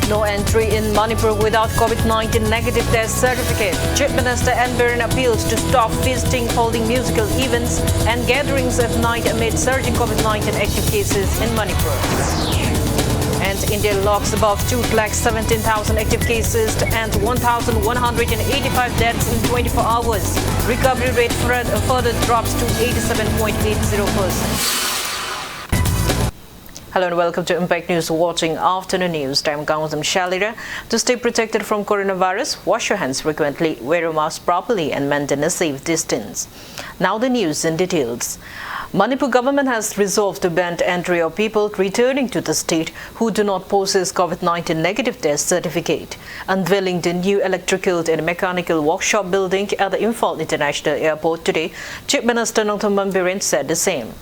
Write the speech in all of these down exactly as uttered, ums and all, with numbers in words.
No entry in Manipur without COVID nineteen negative test certificate. Chief Minister N Biren appeals to stop feasting, holding musical events and gatherings at night amid surging COVID nineteen active cases in Manipur. And India logs above two lakh seventeen thousand active cases and one thousand one hundred eighty-five deaths in twenty-four hours. Recovery rate fur- further drops to eighty-seven point eight zero percent. Hello and welcome to Impact News, watching afternoon news. I'm Gangsam Shalira. To stay protected from coronavirus, wash your hands frequently, wear your mask properly, and maintain a safe distance. Now the news in details. Manipur government has resolved to ban entry of people returning to the state who do not possess COVID nineteen negative test certificate. Unveiling the new electrical and mechanical workshop building at the Imphal International Airport today, Chief Minister Nongthombam Biren said the same.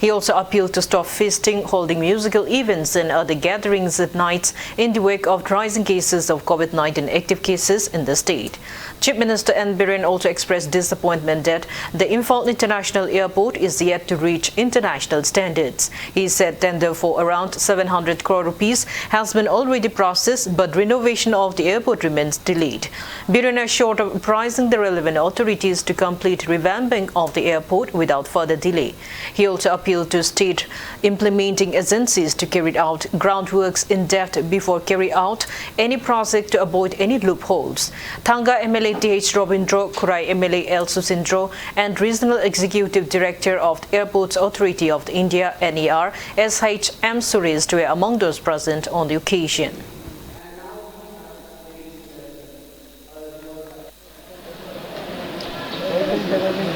He also appealed to stop feasting, holding musical events and other gatherings at night in the wake of rising cases of COVID nineteen active cases in the state. Chief Minister N Biren also expressed disappointment that the Imphal International Airport is yet to reach international standards. He said tender for around seven hundred crore rupees has been already processed, but renovation of the airport remains delayed. Biren assured of apprising the relevant authorities to complete revamping of the airport without further delay. He also appealed to state implementing agencies to carry out groundworks in depth before carry out any project to avoid any loopholes. Thanga M L A T H Robindro, Khurai M L A L Susindro, and Regional Executive Director of the Airports Authority of India, N A R, S H M Suresh were among those present on the occasion.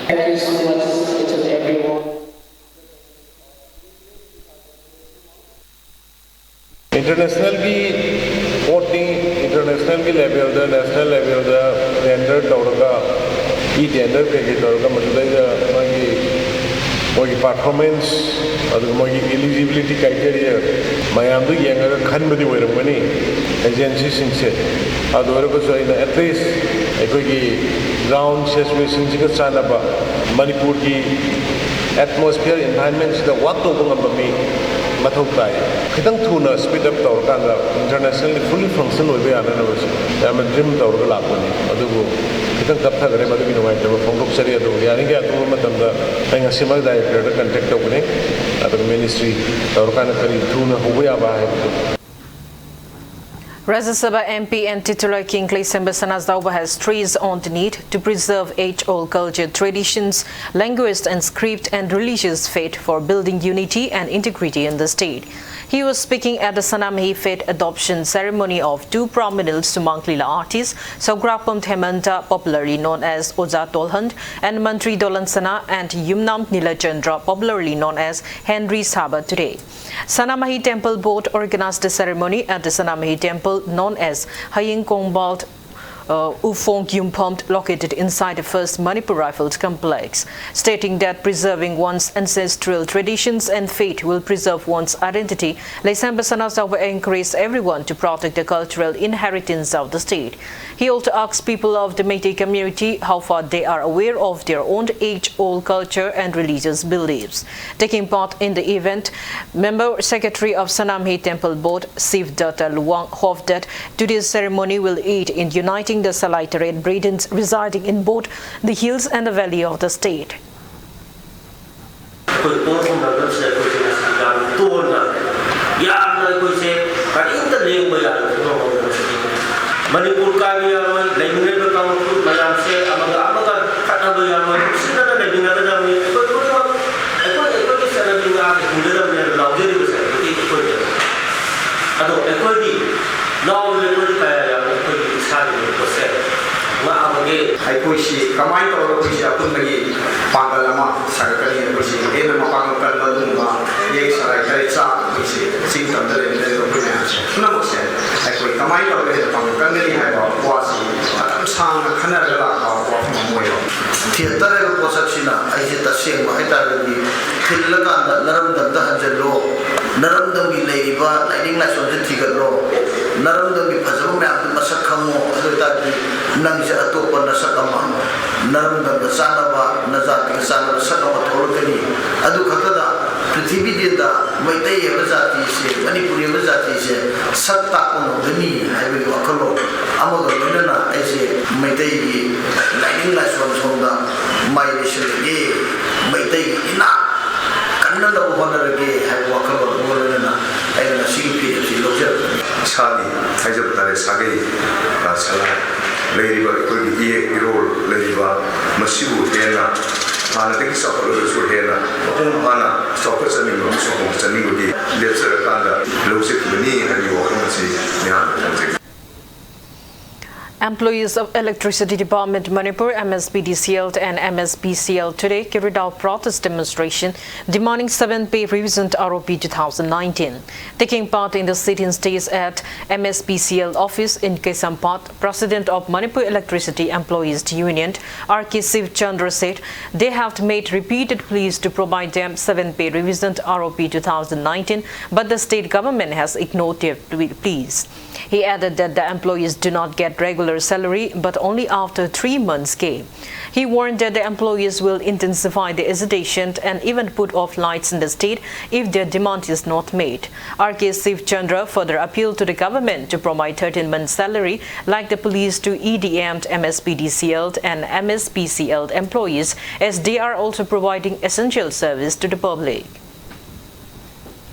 Thank you so much, each and everyone. ꯏꯟꯇꯔꯅꯦꯁꯅꯦꯜꯒꯤ ꯄꯣꯠꯅꯤ꯫ ꯏꯟꯇꯔꯅꯦꯁꯅꯦꯜꯒꯤ ꯂꯦꯚꯦꯜꯗ, national ꯂꯦꯚꯦꯜꯗ tender ꯇꯧꯔꯒ, E tender ꯀꯩꯀꯩ ꯇꯧꯔꯒ, ꯃꯗꯨꯗꯩꯗ ꯃꯥꯒꯤ ꯃꯣꯏꯒꯤ performance, ꯑꯗꯨꯒ ꯃꯣꯏꯒꯤ eligibility criteria ꯃꯌꯥꯝꯗꯨ ꯌꯦꯡꯉꯒ ꯈꯟꯕꯗꯤ ꯑꯣꯏꯔꯝꯒꯅꯤ ꯑꯦꯖꯦꯟꯁꯤꯁꯤꯡꯁꯦ꯫ ꯑꯗꯨ ꯑꯣꯏꯔꯒꯁꯨ ꯑꯩꯅ ꯑꯦꯠꯂꯤꯁ ꯑꯩꯈꯣꯏꯒꯤ ꯒ꯭ꯔꯥꯎꯟ ꯁꯤꯆꯨꯋꯦꯁꯟꯁꯤꯒ ꯆꯥꯟꯅꯕ, ꯃꯅꯤꯄꯨꯔꯒꯤ ꯑꯦꯠꯃꯣꯁꯐꯤꯌꯔ, ꯏꯟꯚꯥꯏꯔꯟꯃꯦꯟꯁꯤꯗ ꯋꯥꯛ ꯇꯧꯕ ꯉꯝꯕ ꯃꯤ, ꯃꯊꯧ ꯇꯥꯏ꯫ ꯈꯤꯇꯪ ꯊꯨꯅ speed up ꯇꯧꯔꯀꯥꯟꯗ internationally fully function ꯑꯣꯏꯕ ꯌꯥꯅꯅꯕꯁꯨ ꯌꯥꯝꯅ dream ꯇꯧꯔꯒ ꯂꯥꯛꯄꯅꯤ꯫ ꯑꯗꯨꯕꯨ ꯈꯤꯇꯪ ꯇꯞꯊꯈ꯭ꯔꯦ, ꯃꯗꯨꯒꯤ ꯅꯨꯡꯉꯥꯏꯇꯕ ꯐꯣꯡꯗꯣꯛꯆꯔꯤ꯫ ꯑꯗꯨꯕꯨ ꯌꯥꯔꯤꯈꯩ ꯑꯊꯨꯕ ꯃꯇꯝꯗ ꯑꯩ ꯉꯁꯤꯃꯛ directorꯗ contact ꯇꯧꯒꯅꯤ, ꯑꯗꯨꯒ ministry ꯇꯧꯔꯀꯥꯟꯗ ꯀꯔꯤ ꯊꯨꯅ ꯍꯧꯕ ꯌꯥꯕ ꯍꯥꯏꯕꯗꯨ꯫ Rajya Sabha M P and titular King Kleisemba Sanajaoba has stressed on the need to preserve age-old culture, traditions, language, and script and religious faith for building unity and integrity in the state. He was speaking at the Sanamahi faith adoption ceremony of two prominent Sumang Lila artists, Saugrapam Hemanta, popularly known as Oja Tolhand, and Mantri Dolansana and Yumnam Nilachandra, popularly known as Henry Saba, today. Sanamahi Temple Board organized the ceremony at the Sanamahi Temple, known as Haying Kongbal uh, Ufong Gyumpam, located inside the first Manipur Rifles complex, stating that preserving one's ancestral traditions and faith will preserve one's identity. Leisemba Sanajaoba encouraged everyone to protect the cultural inheritance of the state. He also asked people of the Meitei community how far they are aware of their own age-old culture and religious beliefs. Taking part in the event, member secretary of Sanamahi Temple Board, Sivdata Luwang, hoped that today's ceremony will aid in uniting the Salai Taret brethren residing in both the hills and the valley of the state. ꯑꯩꯈꯣꯏ ꯄꯣꯠ ꯊꯝꯅꯕꯁꯦ ꯑꯩꯈꯣꯏꯁꯦ ꯉꯁꯤ ꯌꯥꯝ ꯇꯣꯟꯅ, ꯌꯥꯝꯅ ꯑꯩꯈꯣꯏꯁꯦ ꯀꯔꯤꯝꯇ ꯂꯦꯡꯕ ꯌꯥꯗꯕ ꯐꯤꯕꯝ ꯑꯃꯗ ꯉꯁꯤ ꯃꯅꯤꯄꯨꯔ ꯀꯥꯏꯕ ꯌꯥꯔꯣꯏ, ꯂꯩꯃꯤꯟꯅꯔꯤꯕ ꯀꯥꯡꯂꯨꯞ ꯃꯌꯥꯝꯁꯦ ꯑꯃꯒ ꯑꯃꯒ ꯈꯠꯅꯕ ꯌꯥꯔꯣꯏ, ꯅꯨꯡꯁꯤꯅꯅ ꯂꯩꯃꯤꯟꯅꯒꯗꯕꯅꯤ꯫ ꯑꯩꯈꯣꯏ ꯈꯨꯗꯤꯡꯃꯛ ꯑꯩꯈꯣꯏ, ꯑꯩꯈꯣꯏꯒꯤ ꯆꯠꯅꯕꯤ ꯉꯥꯛꯅ ꯍꯤꯡꯒꯗꯕꯅꯦꯅ ꯂꯥꯎꯖꯔꯤꯕꯁꯦ ꯍꯧꯖꯤꯛ ꯑꯩꯈꯣꯏꯅ꯫ ꯑꯗꯣ ꯑꯩꯈꯣꯏꯗꯤ ꯂꯥꯎꯔꯤꯕ ꯑꯩꯈꯣꯏꯗꯤ ꯀꯌꯥ ꯌꯥꯝꯅ ꯑꯩꯈꯣꯏꯒꯤ ꯏꯁꯥꯒꯤ ꯄꯣꯠꯁꯦ ꯉꯥꯛꯑꯕꯒꯦ꯫ ꯑꯩꯈꯣꯏꯁꯤ ꯀꯃꯥꯏꯅ ꯇꯧꯔꯒ ꯑꯩꯈꯣꯏꯁꯤ ꯑꯄꯨꯟꯕꯒꯤ ꯄꯥꯡꯒꯜ ꯑꯃ ꯁꯥꯒꯠꯀꯅꯤ? ꯑꯩꯈꯣꯏꯁꯤ ꯍꯦꯟꯅ ꯃꯄꯥꯡꯒꯜ ꯀꯟꯕ ꯑꯗꯨꯒꯨꯝꯕ ꯌꯦꯛ ꯁꯂꯥꯏ ꯇꯔꯦꯠ ꯆꯥ ꯑꯩꯈꯣꯏꯁꯤ ꯆꯤꯡ ꯇꯝꯗ ꯂꯩꯃꯤꯟꯅꯔꯤꯕ ꯑꯩꯈꯣꯏ ꯃꯌꯥꯝꯁꯦ ꯄꯨꯝꯅꯃꯛꯁꯦ ꯑꯩꯈꯣꯏ ꯀꯃꯥꯏꯅ ꯇꯧꯔꯒ ꯍꯦꯟꯅ ꯄꯥꯡꯒꯜ ꯀꯟꯒꯅꯤ ꯍꯥꯏꯕ ꯋꯥꯁꯤ ꯃꯇꯝ ꯁꯥꯡꯅ ꯈꯟꯅꯔꯒ ꯂꯥꯛꯄ ꯋꯥꯐꯝ ꯑꯃ ꯑꯣꯏꯕ꯫ Theatre ꯍꯥꯏꯕ ꯄꯣꯠꯁꯛꯁꯤꯅ ꯑꯩꯁꯦ ꯇꯁꯦꯡꯕ ꯍꯥꯏꯇꯥꯔꯒꯗꯤ ꯊꯤꯜꯂꯀꯥꯟꯗ ꯅꯔꯝꯗꯝꯗ ꯍꯟꯖꯜꯂꯣ, ꯅꯔꯝꯗꯝꯒꯤ ꯂꯩꯔꯤꯕ ꯂꯥꯏꯅꯤꯡ ꯂꯥꯏꯁꯣꯟꯁꯦ ꯊꯤꯒꯠꯂꯣ, ꯅꯔꯝꯗꯝꯒꯤ ꯐꯖꯕ ꯃꯌꯥꯝꯗꯨ ꯃꯁꯛ ꯈꯪꯉꯣ, ꯑꯗꯨ ꯑꯣꯏꯇꯥꯔꯗꯤ ꯅꯪꯁꯦ ꯑꯇꯣꯞꯄ ꯅꯁꯛ ꯑꯃ, ꯅꯔꯝꯗꯝꯒ ꯆꯥꯟꯅꯕ, ꯅꯖꯥꯇꯤꯒ ꯆꯥꯟꯅꯕ ꯁꯛ ꯑꯃ ꯊꯣꯛꯂꯛꯀꯅꯤ꯫ ꯑꯗꯨ ꯈꯛꯇꯗ ꯄ꯭ꯔꯤꯊꯤꯕꯤꯗ ꯃꯩꯇꯩ ꯍꯥꯏꯕ ꯖꯥꯇꯤꯁꯦ, ꯃꯅꯤꯄꯨꯔꯤ ꯍꯥꯏꯕ ꯖꯥꯇꯤꯁꯦ ꯁꯛ ꯇꯥꯛꯄ ꯉꯝꯒꯅꯤ ꯍꯥꯏꯕꯒꯤ ꯋꯥꯈꯜꯂꯣꯟ ꯑꯃꯒ ꯂꯣꯏꯅꯅ ꯑꯩꯁꯦ ꯃꯩꯇꯩꯒꯤ ꯂꯥꯏꯅꯤꯡ ꯂꯥꯏꯁꯣꯟ ꯁꯣꯝꯗ ꯃꯥꯏ ꯂꯩꯁꯤꯜꯂꯒꯦ, ꯃꯩꯇꯩꯒꯤ ꯏꯅꯥꯠ ꯀꯟꯅꯅꯕ ꯍꯣꯠꯅꯔꯒꯦ ꯍꯥꯏꯕ ꯋꯥꯈꯜꯂꯣꯟ ꯑꯃꯒ ꯂꯣꯏꯅꯅ ꯑꯩꯅ ꯉꯁꯤꯒꯤ ꯐꯤꯔꯦꯞꯁꯤ ꯂꯧꯖꯔꯛꯄꯅꯤ꯫ ꯏꯁꯥꯒꯤ ꯍꯥꯏꯖꯕ ꯇꯥꯔꯦ, ꯁꯥꯒꯩ, ꯑ, ꯁꯂꯥꯏ ꯂꯩꯔꯤꯕ ꯑꯩꯈꯣꯏꯒꯤ ꯏꯌꯦꯛ ꯏꯔꯣꯜ ꯂꯩꯔꯤꯕ ꯃꯁꯤꯕꯨ ꯍꯦꯟꯅ ꯍꯥꯟꯅꯗꯒꯤ ꯆꯥꯎꯈꯠꯂꯒꯁꯨ ꯍꯦꯟꯅ ꯃꯄꯨꯡ ꯐꯥꯅ ꯆꯥꯎꯈꯠꯆꯅꯤꯡꯕ ꯑꯃꯁꯨꯡ ꯍꯣꯡꯗꯠꯆꯅꯤꯡꯕꯒꯤ ꯂꯦꯞꯆꯔꯀꯥꯟꯗ ꯂꯧꯖꯈꯤꯕꯅꯤ ꯍꯥꯏꯕꯒꯤ ꯋꯥꯐꯝ ꯑꯁꯤ ꯃꯤꯌꯥꯝꯗ ꯊꯝꯖꯒꯦ꯫ Employees of Electricity Department Manipur, M S P D C L, and M S P C L today carried out protest demonstration demanding seven pay revision R O P two thousand nineteen. Taking part in the sit-in stage at M S P C L office in Kaisampad, President of Manipur Electricity Employees Union, R K Shiv Chandra, said they have made repeated pleas to provide them seven pay revision R O P two thousand nineteen, but the state government has ignored their ple- pleas. He added that the employees do not get regular salary but only after three months' pay. He warned that the employees will intensify the agitation and even put off lights in the state if their demand is not made. R K Shiv Chandra further appealed to the government to provide thirteen months' salary like the police to E D M, M S P D C L, and M S P C L employees, as they are also providing essential service to the public.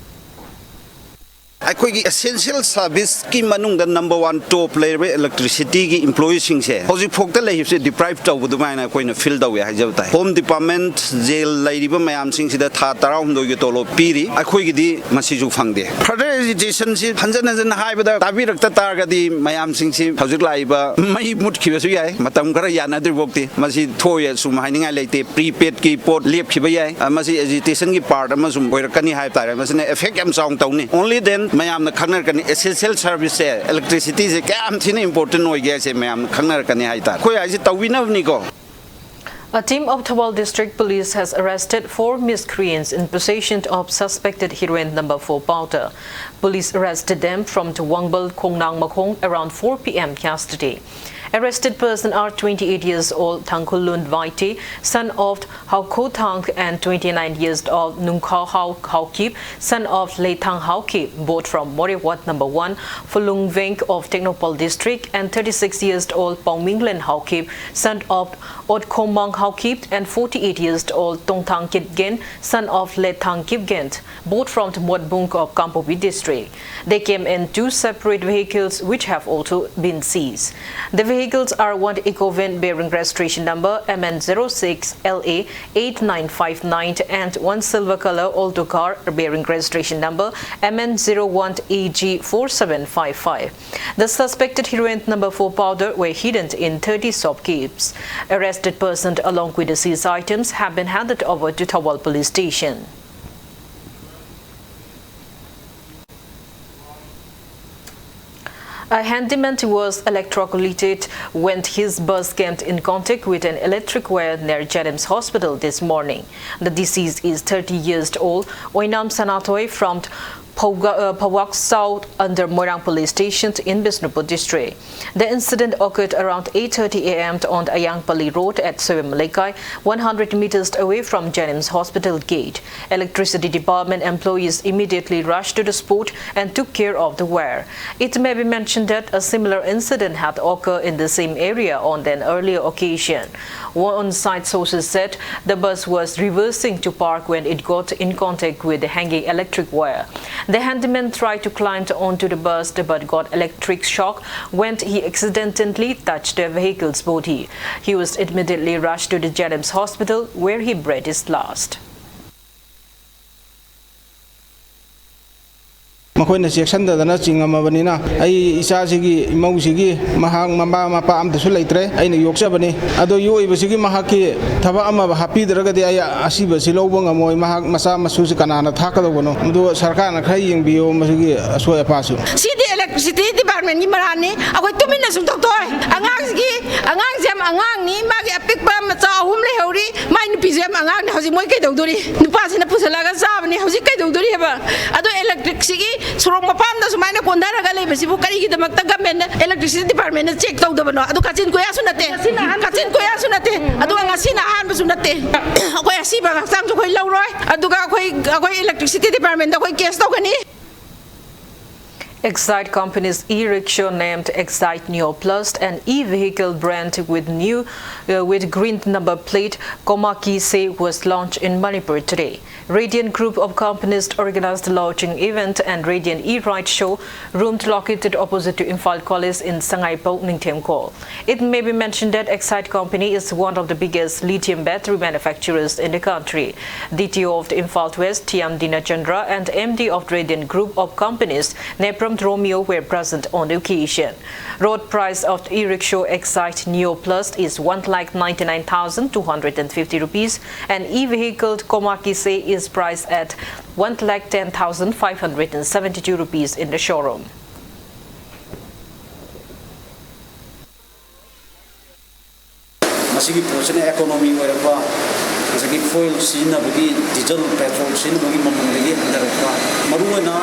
ꯑꯩꯈꯣꯏꯒꯤ essential service ꯀꯤ ꯃꯅꯨꯡꯗ number one top ꯂꯩꯔꯤꯕ electricity ꯒꯤ employee ꯁꯤꯡꯁꯦ ꯍꯧꯖꯤꯛ ꯐꯥꯎꯗ ꯂꯩꯔꯤꯕꯁꯦ deprive ꯇꯧꯕ ꯑꯗꯨꯃꯥꯏꯅ ꯑꯩꯈꯣꯏꯅ feel ꯇꯧꯋꯦ ꯍꯥꯏꯖꯕ ꯇꯥꯏ꯫ Home Department, jail ꯂꯩꯔꯤꯕ ꯃꯌꯥꯝꯁꯤꯡꯁꯤꯗ ꯊꯥ ꯇꯔꯥꯍꯨꯝꯗꯣꯏꯒꯤ ꯇꯣꯂꯣꯞ ꯄꯤꯔꯤ, ꯑꯩꯈꯣꯏꯒꯤꯗꯤ ꯃꯁꯤꯁꯨ ꯐꯪꯗꯦ꯫ Further agitation ꯁꯤ ꯍꯟꯖꯟ ꯍꯟꯖꯟꯅ ꯍꯥꯏꯕꯗ ꯇꯥꯕꯤꯔꯛꯇ ꯇꯥꯔꯒꯗꯤ ꯃꯌꯥꯝꯁꯤꯡꯁꯤ ꯍꯧꯖꯤꯛ ꯂꯥꯛꯏꯕ ꯃꯩ ꯃꯨꯠꯈꯤꯕꯁꯨ ꯌꯥꯏ, ꯃꯇꯝ ꯈꯔ ꯌꯥꯅꯗ꯭ꯔꯤꯐꯥꯎꯗꯤ꯫ ꯃꯁꯤ ꯊꯣꯛꯑꯣꯏ ꯑꯁꯨꯝ ꯍꯥꯏꯅꯤꯡꯉꯥꯏ ꯂꯩꯇꯦ꯫ Prepaid ꯀꯤ ꯄꯣꯠ ꯂꯦꯞꯈꯤꯕ ꯌꯥꯏ꯫ ꯑ, ꯃꯁꯤ agitation ꯒꯤ part ꯑꯃꯁꯨ ꯑꯣꯏꯔꯛꯀꯅꯤ ꯍꯥꯏꯕ ꯇꯥꯔꯦ꯫ ꯃꯁꯤꯅ effect ꯌꯥꯝ ꯆꯥꯎꯅ ꯇꯧꯅꯤ꯫ Only then ꯃꯌꯥꯝꯅ ꯈꯪꯅꯔꯛꯀꯅꯤ essential service ꯁꯦ, electricity ꯁꯦ ꯀꯌꯥꯝ ꯊꯤꯅ important ꯑꯣꯏꯒꯦ ꯍꯥꯏꯁꯦ ꯃꯌꯥꯝꯅ ꯈꯪꯅꯔꯛꯀꯅꯤ ꯍꯥꯏ ꯇꯥꯔꯦ꯫ ꯑꯩꯈꯣꯏ ꯍꯥꯏꯁꯦ ꯇꯧꯕꯤꯅꯕꯅꯤꯀꯣ꯫ A team of Thoubal District Police has arrested four miscreants in possession of suspected heroin number four powder. Police arrested them from Tawangpal Khongnang Makhong around four p m yesterday. Arrested person are twenty-eight years old Thangkhulun Vaite, son of Haokho Thang, and twenty-nine years old Nungkhao Hao Haokip, son of Lethang Haokip, both from Moreh Ward number one, Phullung Veng of Tengnoupal District, and thirty-six years old Paominglen Haokip, son of Otkhomang Haokip, and forty-eight years old Tongthang Kipgen, son of Lethang Kipgen, both from the Motbung of Kangpokpi District. They came in two separate vehicles, which have also been seized. The vehicles are one Ecovan bearing registration number M N zero six L A eight nine five nine and one silver color Alto car bearing registration number M N zero one A G four seven five five. The suspected heroin number four powder were hidden in thirty soap cubes. Arrested persons along with the seized items have been handed over to Thoubal Police Station. A handyman who was electrocuted when his bus came in contact with an electric wire near JNIMS Hospital this morning. The deceased is thirty years old, Oinam Sanathoi from Phawga-, uh, Phawak South under Moirang Police Station in Bishnupur District. The incident occurred around eight thirty A M on Ayangpali Road at Sewem Lekai, one hundred meters away from JNIMS Hospital gate. Electricity Department employees immediately rushed to the spot and took care of the wire. It may be mentioned that a similar incident had occurred in the same area on an earlier occasion. One on-site sources said the bus was reversing to park when it got in contact with the hanging electric wire. The handyman tried to climb onto the bus but got electric shock when he accidentally touched the vehicle's body. He was immediately rushed to the JNIMS Hospital, where he breathed his last. ꯃꯈꯣꯏꯅ ꯆꯦꯛꯁꯤꯟꯗꯗꯅ ꯆꯤꯡꯉꯝꯃꯕꯅꯤꯅ, ꯑꯩ ꯏꯆꯥꯁꯤꯒꯤ, ꯏꯃꯧꯁꯤꯒꯤ, ꯃꯍꯥꯛ ꯃꯃꯥ ꯃꯄꯥ ꯑꯝꯇꯁꯨ ꯂꯩꯇ꯭ꯔꯦ꯫ ꯑꯩꯅ ꯌꯣꯛꯆꯕꯅꯤ꯫ ꯑꯗꯣ ꯌꯣꯛꯏꯕꯁꯤꯒꯤ ꯃꯍꯥꯛꯀꯤ ꯊꯕꯛ ꯑꯃ ꯍꯥꯞꯄꯤꯗ꯭ꯔꯒꯗꯤ ꯑꯩ ꯑꯁꯤꯕꯁꯤ ꯂꯧꯕ ꯉꯝꯃꯣꯏ꯫ ꯃꯍꯥꯛ ꯃꯆꯥ ꯃꯁꯨꯁꯤ ꯀꯅꯥꯅ ꯊꯥꯛꯀꯗꯧꯕꯅꯣ? ꯃꯗꯨ ꯁꯔꯀꯥꯔꯅ ꯈꯔ ꯌꯦꯡꯕꯤꯌꯨ ꯃꯁꯤꯒꯤ ꯑꯁꯣꯏ ꯑꯄꯥꯁꯨ꯫ ꯁꯤꯗꯤ electricity department ꯗꯤꯄꯥꯔꯠꯃꯦꯟꯒꯤ ꯃꯔꯥꯜꯅꯤ꯫ ꯑꯩꯈꯣꯏ ꯇꯨꯃꯤꯟꯅ ꯁꯨꯝ ꯇꯧꯊꯣꯛꯑꯣꯏ꯫ ꯑꯉꯥꯡꯁꯤꯒꯤ, ꯑꯉꯥꯡꯁꯦ ꯌꯥꯝ ꯑꯉꯥꯡꯅꯤ, ꯃꯥꯒꯤ ꯑꯄꯤꯛꯄ ꯃꯆꯥ ꯑꯍꯨꯝ ꯂꯩꯍꯧꯔꯤ, ꯃꯥꯏ ꯅꯨꯄꯤꯁꯨ ꯌꯥꯝ ꯑꯉꯥꯡꯅꯤ꯫ ꯍꯧꯖꯤꯛ ꯃꯣꯏ ꯀꯩꯗꯧꯗꯣꯔꯤ? ꯅꯨꯄꯥꯁꯤꯅ ꯄꯨꯁꯜꯂꯛꯑꯒ ꯆꯥꯕꯅꯤ, ꯍꯧꯖꯤꯛ ꯀꯩꯗꯧꯗꯣꯔꯤ ꯍꯥꯏꯕ? ꯑꯗꯣ ꯏꯂꯦꯛꯇ꯭ꯔꯤꯛꯁꯤꯒꯤ ꯁꯣꯔꯣꯛ ꯃꯄꯥꯟꯗ ꯁꯨꯃꯥꯏꯅ ꯀꯣꯟꯊꯔꯒ ꯂꯩꯕꯁꯤꯕꯨ ꯀꯔꯤꯒꯤꯗꯃꯛꯇ ꯒꯃꯦꯟꯅ, ꯏꯂꯦꯛꯇ꯭ꯔꯤꯁꯤꯇꯤ ꯗꯤꯄꯥꯔꯠꯃꯦꯟꯅ ꯆꯦꯛ ꯇꯧꯗꯕꯅꯣ? ꯑꯗꯨ ꯀꯥꯆꯤꯟ ꯀꯣꯌꯥꯁꯨ ꯅꯠꯇꯦ, ꯀꯥꯆꯤꯟ ꯀꯣꯌꯥꯁꯨ ꯅꯠꯇꯦ, ꯑꯗꯨꯒ ꯉꯁꯤꯅ ꯑꯍꯥꯟꯕꯁꯨ ꯅꯠꯇꯦ꯫ ꯑꯩꯈꯣꯏ ꯑꯁꯤꯕ ꯍꯛꯆꯥꯡꯁꯨ ꯑꯩꯈꯣꯏ ꯂꯧꯔꯣꯏ, ꯑꯗꯨꯒ ꯑꯩꯈꯣꯏ, ꯑꯩꯈꯣꯏ ꯏꯂꯦꯛꯇ꯭ꯔꯤꯁꯤꯇꯤ ꯗꯤꯄꯥꯔꯠꯃꯦꯟꯗ ꯑꯩꯈꯣꯏ ꯀꯦꯁ ꯇꯧꯒꯅꯤ꯫ Exide Company's e-rickshaw named Exide Neo Plus, an e-vehicle brand with new, uh, with green number plate Komakise, was launched in Manipur today. Radiant Group of Companies organized the launching event and Radiant e-ride showroom located opposite to Imphal College in Sangaipok, Ningthemkhol. It may be mentioned that Exide Company is one of the biggest lithium battery manufacturers in the country. D T O of the Imphal West, T M Dinachandra, and M D of Radiant Group of Companies, Nepram Romeo, were present on the occasion. Road price of e-rickshaw Exide Neo Plus is one lakh ninety-nine thousand two hundred and fifty rupees, and e-vehicle Komakise is priced at one lakh ten thousand five hundred and seventy-two rupees in the showroom. ꯃꯁꯤꯒꯤ ꯄꯣꯠꯁꯤꯅ economy ꯑꯣꯏꯔꯛꯄ, ꯉꯁꯥꯏꯒꯤ fuel ꯁꯤꯖꯤꯟꯅꯕꯒꯤ, diesel, petrol ꯁꯤꯖꯤꯟꯅꯕꯒꯤ ꯃꯃꯜꯗꯒꯤ ꯍꯟꯊꯔꯛꯄ, ꯃꯔꯨꯑꯣꯏꯅ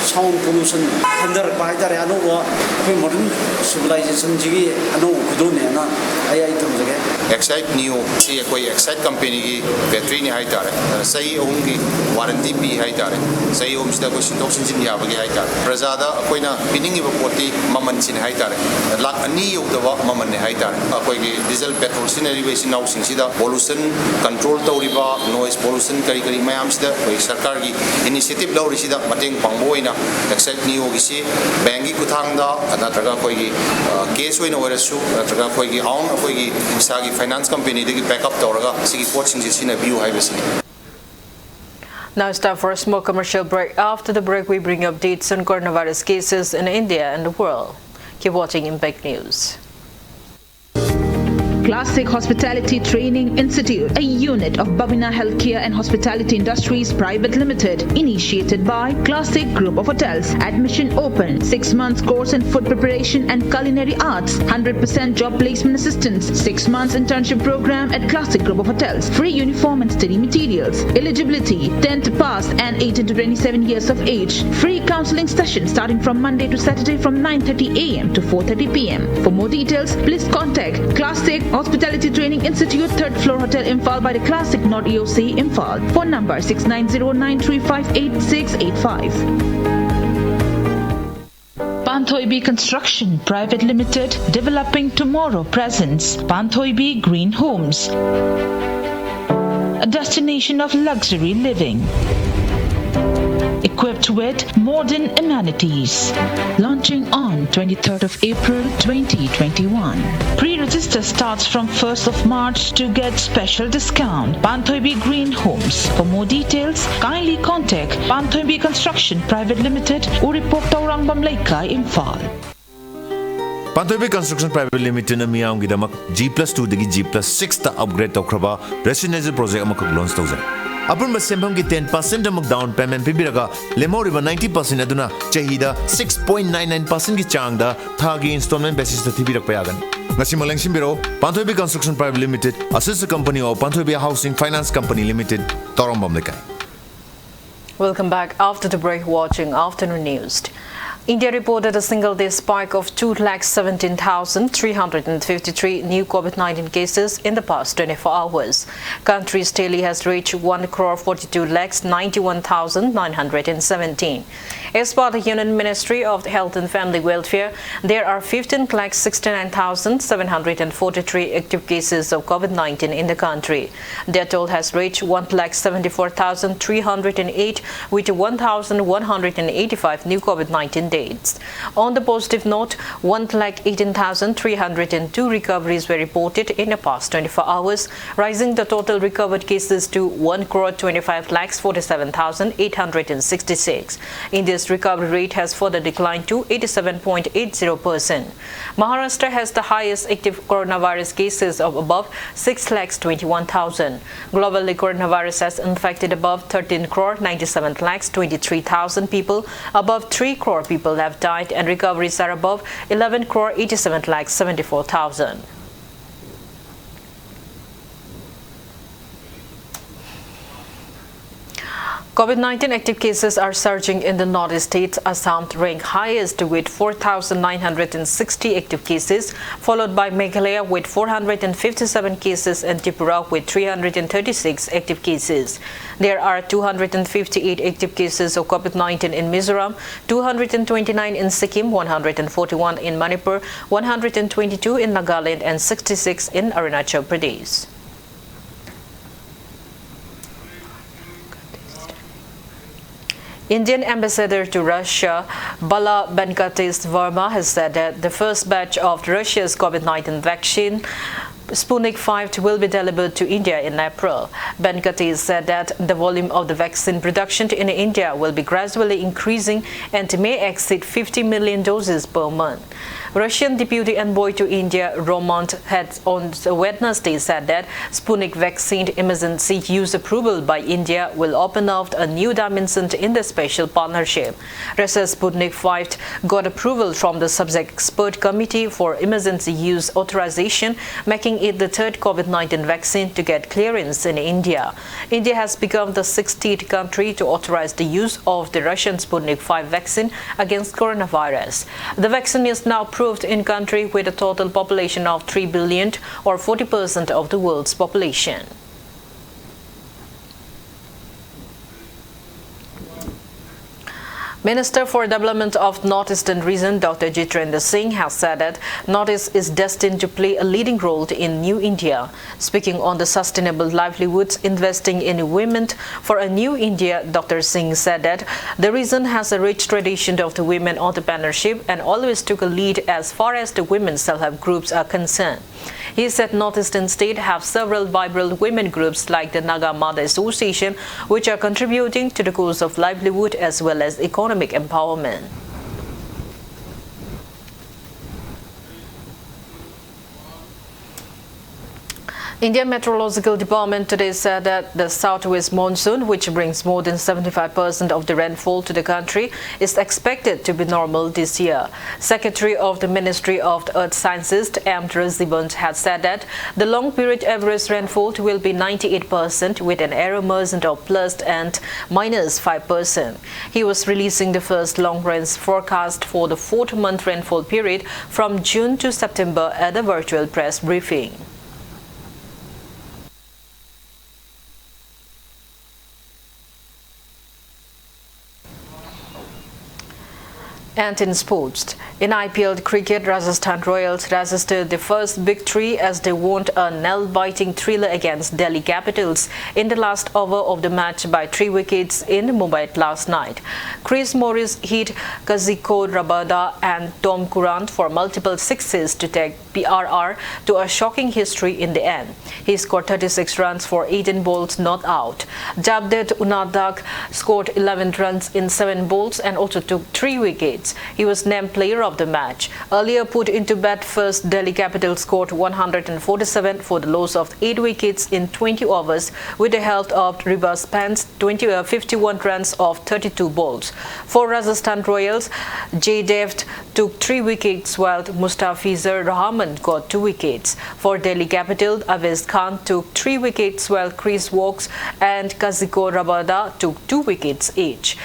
sound pollution ꯍꯟꯊꯔꯛꯄ ꯍꯥꯏꯇꯥꯔꯦ꯫ ꯑꯅꯧꯕ ꯑꯩꯈꯣꯏ ꯃꯣꯗꯔꯟ ꯁꯤꯚꯤꯂꯥꯏꯖꯦꯁꯟꯁꯤꯒꯤ ꯑꯅꯧꯕ ꯈꯨꯗꯣꯜꯅꯦꯅ ꯑꯩ, ꯑꯩ ꯊꯝꯖꯒꯦ꯫ ꯑꯦꯛꯁꯥꯏꯠ ꯅꯤꯌꯣ ꯁꯤ ꯑꯩꯈꯣꯏ ꯑꯦꯛꯁꯥꯏꯠ ꯀꯝꯄꯦꯅꯤꯒꯤ ꯕꯦꯇ꯭ꯔꯤꯅꯤ ꯍꯥꯏꯇꯥꯔꯦ꯫ ꯆꯍꯤ ꯑꯍꯨꯝꯒꯤ ꯋꯥꯔꯟꯇꯤ ꯄꯤ ꯍꯥꯏꯇꯥꯔꯦ꯫ ꯆꯍꯤ ꯑꯍꯨꯝꯁꯤꯗ ꯑꯩꯈꯣꯏ ꯁꯤꯟꯗꯣꯛ ꯁꯤꯟꯖꯤꯟ ꯌꯥꯕꯒꯤ ꯍꯥꯏꯇꯥꯔꯦ꯫ ꯄ꯭ꯔꯖꯥꯗ ꯑꯩꯈꯣꯏꯅ ꯄꯤꯅꯤꯡꯉꯤꯕ ꯄꯣꯠꯇꯤ ꯃꯃꯜꯁꯤꯅꯤ ꯍꯥꯏꯇꯥꯔꯦ꯫ ꯂꯥꯛ ꯑꯅꯤ ꯌꯧꯗꯕ ꯃꯃꯜꯅꯤ ꯍꯥꯏꯇꯥꯔꯦ꯫ ꯑꯩꯈꯣꯏꯒꯤ ꯗꯤꯖꯜ ꯄꯦꯇ꯭ꯔꯣꯜ ꯁꯤꯖꯤꯟꯅꯔꯤꯕ ꯏꯆꯤꯟ ꯏꯅꯥꯎꯁꯤꯡꯁꯤꯗ ꯄꯣꯂꯨꯁꯟ ꯀꯟꯇ꯭ꯔꯣꯜ ꯇꯧꯔꯤꯕ, ꯅꯣꯏꯁ ꯄꯣꯂꯨꯁꯟ ꯀꯔꯤ ꯀꯔꯤ ꯃꯌꯥꯝꯁꯤꯗ ꯑꯩꯈꯣꯏ ꯁꯔꯀꯥꯔꯒꯤ ꯏꯅꯤꯁꯤꯌꯦꯇꯤꯞ ꯂꯧꯔꯤꯁꯤꯗ ꯃꯇꯦꯡ ꯄꯥꯡꯕ ꯑꯣꯏꯅ ꯑꯦꯛꯁꯥꯏꯠ ꯅꯤꯌꯣꯒꯤꯁꯤ ꯕꯦꯡꯒꯤ ꯈꯨꯠꯊꯥꯡꯗ ꯅꯠꯇ꯭ꯔꯒ ꯑꯩꯈꯣꯏꯒꯤ, ꯑ, ꯀꯦꯁ ꯑꯣꯏꯅ ꯑꯣꯏꯔꯁꯨ ꯅꯠꯇ꯭ꯔꯒ ꯑꯩꯈꯣꯏꯒꯤ ꯑꯣꯟ ꯑꯩꯈꯣꯏꯒꯤ ꯏꯁꯥꯒꯤ ꯐꯥꯏꯅꯥꯟꯁ ꯀꯝꯄꯦꯅꯤꯗꯒꯤ ꯕꯦꯛꯑꯞ ꯇꯧꯔꯒ ꯁꯤꯒꯤ ꯄꯣꯠꯁꯤꯡꯁꯦ ꯁꯤꯖꯤꯟꯅꯕꯤꯌꯨ ꯍꯥꯏꯕꯁꯤꯅꯤ꯫ Now it's time for a small commercial break. After the break, we bring you updates on coronavirus cases in India and the world. Keep watching Impact News. Classic Hospitality Training Institute, a unit of Babina Healthcare and Hospitality Industries Private Limited, initiated by Classic Group of Hotels. Admission open. Six months course in food preparation and culinary arts. Hundred percent job placement assistance. Six months internship program at Classic Group of Hotels. Free uniform and study materials. Eligibility: tenth pass and eighteen to twenty-seven years of age. Free counseling session starting from Monday to Saturday from nine thirty a m to four thirty p m. For more details, please contact Classic Hospitality Training Institute, third floor, Hotel Imphal, by the Classic North E O C, Imphal. Phone number six nine zero nine three five eight six eight five. Panthoibi Construction Private Limited, developing tomorrow, presents Panthoibi Green Homes, a destination of luxury living, equipped with modern amenities. Launching on twenty-third of April twenty twenty-one. Pre-register starts from first of March to get special discount. Panthoibi Green Homes. For more details, kindly contact Panthoibi Construction Private Limited, Uripok, Taurangam Leikai, Imphal. Panthoibi Construction Private Limited ꯅ ꯃꯤꯌꯥꯝꯒꯤꯗꯃꯛ G plus two ꯗꯒꯤ G plus six ꯇ upgrade ꯇꯧꯈ꯭ꯔꯕ residential project ꯑꯃꯈꯛ launch ꯇꯧꯖꯔꯤ꯫ ꯑꯄꯨꯟꯕ ꯁꯦꯟꯐꯝꯒꯤ ten percent ꯑꯃꯨꯛ down payment ꯄꯤꯕꯤꯔꯒ, ꯂꯦꯝꯍꯧꯔꯤꯕ ninety percent ꯑꯗꯨꯅ ꯆꯍꯤꯗ six point nine nine percent ꯒꯤ ꯆꯥꯡꯗ ꯊꯥꯒꯤ installment basis ꯇ ꯊꯤꯕꯤꯔꯛꯄ ꯌꯥꯒꯅꯤ꯫ ꯉꯁꯤꯃꯛ ꯂꯦꯡꯁꯤꯟꯕꯤꯔꯛꯎ, Panthoibi Construction Private Limited, a sister company of Panthoibi Housing Finance Company Limited, Taurangam Leikai. Welcome back. After the break, watching Afternoon News. India reported a single day spike of two lakh seventeen thousand three hundred and fifty-three new COVID nineteen cases in the past twenty-four hours. Country's tally has reached one crore forty-two lakhs ninety-one thousand nine hundred and seventeen. As per the Union Ministry of Health and Family Welfare, there are fifteen lakhs sixty-nine thousand seven hundred and forty-three active cases of COVID nineteen in the country. Their toll has reached one lakh seventy-four thousand three hundred and eight, with one thousand one hundred and eighty-five new COVID nineteen deaths. On the positive note, one lakh eighteen thousand three hundred and two recoveries were reported in the past twenty-four hours, raising the total recovered cases to one crore twenty-five lakhs forty-seven thousand eight hundred and sixty-six. India's recovery rate has further declined to eighty-seven point eight zero percent. Maharashtra has the highest active coronavirus cases of above six lakhs twenty-one thousand. Globally, coronavirus has infected above thirteen crore ninety-seven lakhs twenty-three thousand people. Above three crore people have died, and recoveries are above eleven crore eighty-seven lakhs seventy-four thousand. COVID nineteen active cases are surging in the northeast states. Assam ranked highest with four thousand nine hundred and sixty active cases, followed by Meghalaya with four hundred and fifty-seven cases and Tripura with three hundred and thirty-six active cases. There are two hundred and fifty-eight active cases of COVID nineteen in Mizoram, two hundred and twenty-nine in Sikkim, one hundred and forty-one in Manipur, one hundred and twenty-two in Nagaland, and sixty-six in Arunachal Pradesh. Indian ambassador to Russia, Bala Venkatesh Verma, has said that the first batch of Russia's COVID nineteen vaccine, Sputnik five, will be delivered to India in April. Venkatesh said that the volume of the vaccine production in India will be gradually increasing and may exceed fifty million doses per month. Russian Deputy Envoy to India, Roman, had on Wednesday said that Sputnik vaccine emergency use approval by India will open up a new dimension in the special partnership. Russia's Sputnik five got approval from the Subject Expert Committee for Emergency Use Authorization, making it the third COVID nineteen vaccine to get clearance in India. India has become the sixteenth country to authorize the use of the Russian Sputnik five vaccine against coronavirus. The vaccine is now approved in country with a total population of three billion, or forty percent of the world's population. Minister for Development of Northeastern Region, Doctor Jitendra Singh, has said that Northeast is destined to play a leading role in New India. Speaking on the sustainable livelihoods, investing in women for a new India, Doctor Singh said that the region has a rich tradition of the women entrepreneurship and always took a lead as far as the women self-help groups are concerned. He said Northeastern states have several vibrant women groups like the Naga Mother Association, which are contributing to the cause of livelihood as well as economic empowerment. India Meteorological Department today said that the southwest monsoon, which brings more than seventy-five percent of the rainfall to the country, is expected to be normal this year. Secretary of the Ministry of Earth Sciences, M Raziband, had said that the long period average rainfall will be ninety-eight percent, with an error margin of plus and minus five percent. He was releasing the first long range forecast for the fourth month rainfall period from June to September at a virtual press briefing. And in sports, in I P L cricket, Rajasthan Royals registered the first victory as they won a nail-biting thriller against Delhi Capitals in the last over of the match by three wickets in Mumbai last night. Chris Morris hit Kagiso Rabada and Tom Curran for multiple sixes to take P R R to a shocking history in the end. He scored thirty-six runs for eighteen balls not out. Javed Unadak scored eleven runs in seven balls and also took three wickets. He was named player of the match. Earlier put into bat first, Delhi Capital scored one hundred forty-seven for the loss of eight wickets in twenty overs with the help of Rivas Pant's twenty, uh, fifty-one runs of thirty-two balls. For Rajasthan Royals, Jaydev took three wickets while Mustafizur Rahman got two wickets. For Delhi Capital, Avesh Khan took three wickets while Chris Woakes and Kagiso Rabada took two wickets each.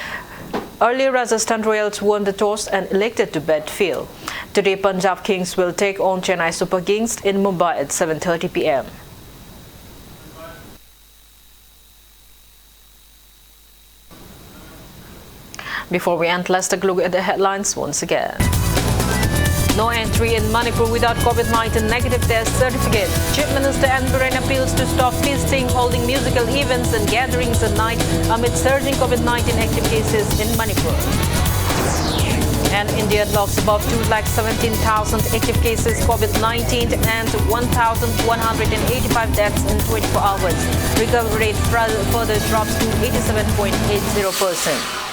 Earlier, Rajasthan Royals won the toss and elected to bat field. Today, Punjab Kings will take on Chennai Super Kings in Mumbai at seven thirty p m. Before we end, let's take a look at the headlines once again. No entry in Manipur without COVID nineteen negative test certificate. Chief Minister N Biren appeals to stop feasting, holding musical events and gatherings at night amid surging COVID nineteen active cases in Manipur. And India logs above two lakh seventeen thousand active cases COVID nineteen and one thousand one hundred eighty-five deaths in twenty-four hours. Recovery rate fr- further drops to eighty-seven point eight zero percent.